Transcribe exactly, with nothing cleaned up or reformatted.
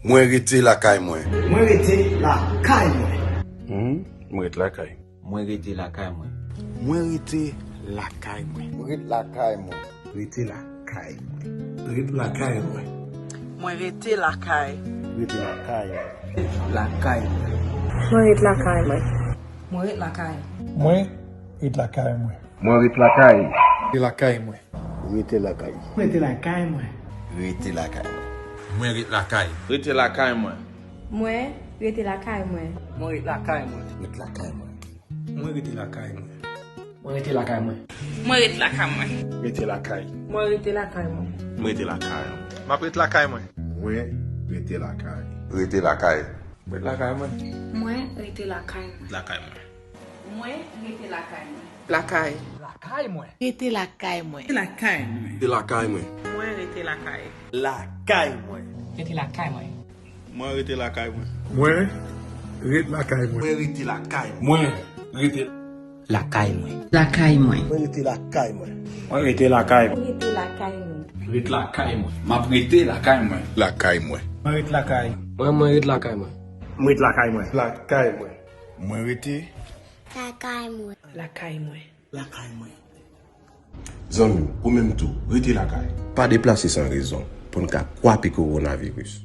Mwen rete lakay mwen. Mwen rete lakay mwen. Hmm, mwen ret lakay. Mwen rete lakay mwen. Mwen rete lakay mwen. Mwen ret lakay mwen. Rete lakay mwen. Ret lakay mwen. Mwen rete lakay. Rete lakay mwen. Lakay mwen. Mwen ret lakay mwen. Mwen ret lakay. Mwen ret lakay mwen. Mwen ret lakay. Rete lakay mwen. Rete lakay. Rete lakay mwen. Rete lakay mwen. Mwen ret lakay. Rete lakay mwen. Mwen rete lakay mwen. Mwen ret lakay mwen. Ret lakay mwen. Mwen rete lakay mwen. Mwen rete lakay mwen. Mwen ret lakay mwen. Rete lakay. Mwen rete lakay mwen. Mwen rete lakay. M ap ret lakay mwen. Mwen rete lakay. Rete lakay. Mwen ret lakay mwen. Mwen rete lakay mwen. Lakay mwen. Mwen rete lakay mwen. Lakay. Lakay mwen. Rete lakay mwen. Lakay mwen. Rete lakay mwen. Mwen rete lakay. Lakay mwen. Rete lakay mwen. Mwen rete lakay mwen. Mwen ret lakay mwen. Mwen rete lakay mwen. Mwen rete lakay mwen. Lakay mwen. Lakay mwen. Mwen rete lakay mwen. Mwen rete lakay mwen. Mwen rete lakay mwen. Ret lakay mwen. M ap rete lakay mwen. Lakay mwen. Mwen ret lakay. Mwen mwen ret lakay mwen. Mwen ret lakay mwen. Lakay mwen. Mwen rete lakay mwen. Lakay mwen. Lakay mwen. Zanmi w, ou menm tou, rete lakay. Pa deplase san rezon pou n ka kwape kowonaviris.